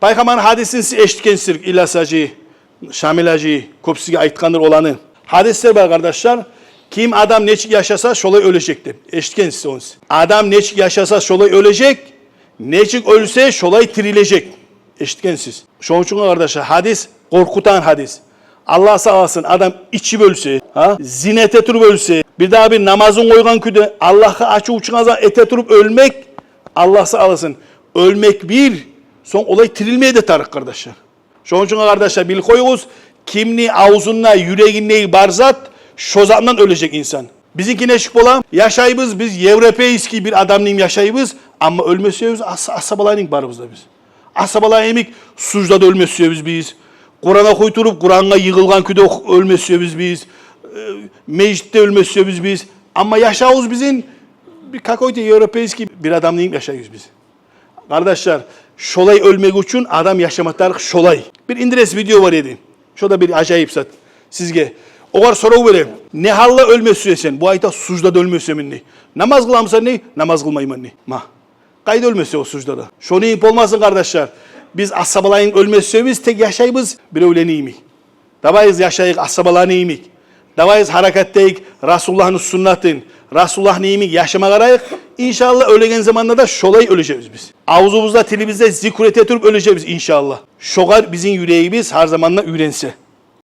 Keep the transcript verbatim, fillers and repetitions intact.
Пайхаммарны гьадисин сиз эшитгенсиз, Ильяс гьажи, Шамил гьажи кёп сизге айтгъандыр оланы. Гьадислер бар, къардашлар. Ким адам нечик яшаса, шолай оьлежек деп. Эшитгенсиз ону сиз. Адам нечик яшаса, шолай оьлежек, нечик оьлсе, шолай тирилежек. Эшитгенсиз. Шону учун, къардашлар, гьадис къоркъутагъан гьадис. Аллагь сакъласын, адам ичип оьлсе, гьа? Зина эте туруп оьлсе, бирдагъы бир намазын къойгъан кюйде, Аллагьгъа ачув учун азан эте туруп оьлмек, Аллагь сакъласын, оьлмек бир, сонг олай тирилмей де тарыкъ, къардашлар. Шону учун, къардашлар, билип къоюгъуз, кимни авзунда, юрегинде бар зат, шо затдан оьлежек инсан. Бизинки нечик бола? Яшайбыз биз европейский бир адамны йимик яшайбыз, амма оьлме сюебиз ас-, асгьабаланы йимик барыбыз да биз. Асгьабаланы йимик суждада оьлме сюебиз биз. Къуран охуй туруп, Къурангъа йыгъылгъан кюйде ох-, оьлме сюебиз биз. Э, межитде оьлме сюебиз биз. Амма яшавубуз бизин бир какой-то европейский бир адамны йимик яшайбыз биз. Къардашлар, шолай оьлмек учун адам яшама тарыкъ шолай. Бир интересный видео бар эди. Шо да бир ажайып зат сизге. Огъар сорав берем. Не гьалда оьлме сюесен? Бу айта, суждада оьлме сюемен дей. Намаз къыламысан дей? Намаз къылмайман дей. Ма. Къайда оьлме сюе о суждада? Шону йимик болмасын, къардашлар. Биз асгьабаланы йимик оьлме сюебиз, тек яшайбыз биревлени йимик. Давайыз яшайыкъ асгьабаланы йимик. Давайыз гьаракат этейик Расулуллагьны суннатын, Расулуллагьны йимик яшама къарайыкъ. Иншаллагь, оьлеген заманда да шолай оьлежекбиз биз. Авзубузда, тилибизде зикру эте туруп оьлежекбиз, иншаллагь. Шогъар бизин юрегибиз гьар заманда уьйренсе.